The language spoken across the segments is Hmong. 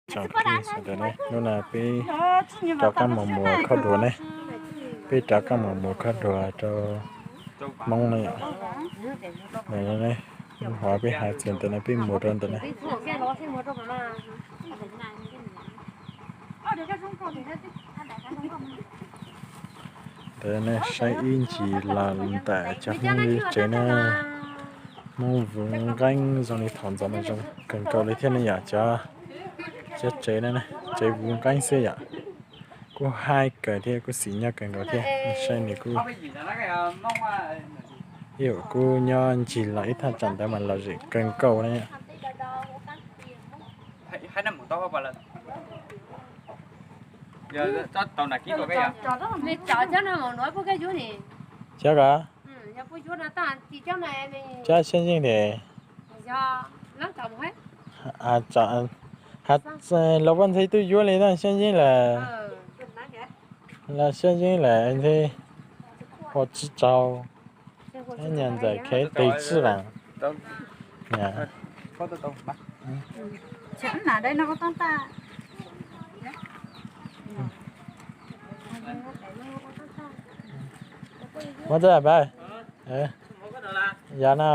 Tsoom phooj ywg sawv daws ne, hnub no peb rov qab mus muas khob duav ne, peb rov qab mus muas khob duav rau Hmoob ne yom. Hov peb hav txias ntawm no peb muas rau ntawm no. Ntawd ne, saib ib ntsis los ntawm cov Hmoob lub tsev na, Hmoob vuv nqeeb zoo li thaum ntxov mas zoo kawg nkaus li thiab ne yom. Cov, cov tsev no, tsev vuv nqeeb xwb yom. Kuj haib kawg thiab kuj xis nyob kawg nkaus thiab, saib nws kuj, ib, kuj nyob ncig los ib thaj tsam ntawd mas lom zem kawg nkaus ne. Cov ko, cov siab nyeej tes, los puab ntxhe tuaj yuav li no siab nyeej lawm, los siab nyeej lawm ntxhe, ua tsi tsaug, nyuam ntxawm khev qis tsi las. Muab txawj pab, yog no.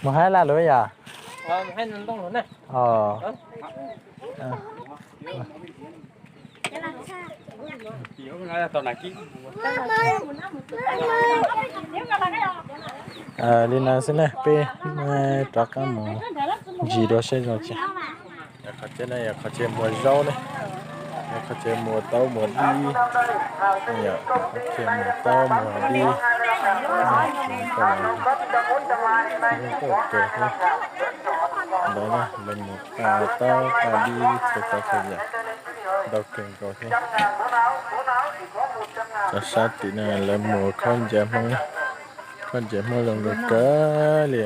Mus haib laj lug yom? Li no xwb na, peb rov qab mus ntsis dua saib zoo tsi. Qhov tsev no yog qhov tsev muas zaub ne, qhov tsev muas taub muas dib, qhov tsev muas taub muas dib. Ntawd lawv muas taub muas dib txhua tsav txhua yam ntau kawg nkaus thiab. Cov sab tim no lawv muas khaub ncaws Hmoob, khaub ncaws Hmoob zoo nkauj kawg li.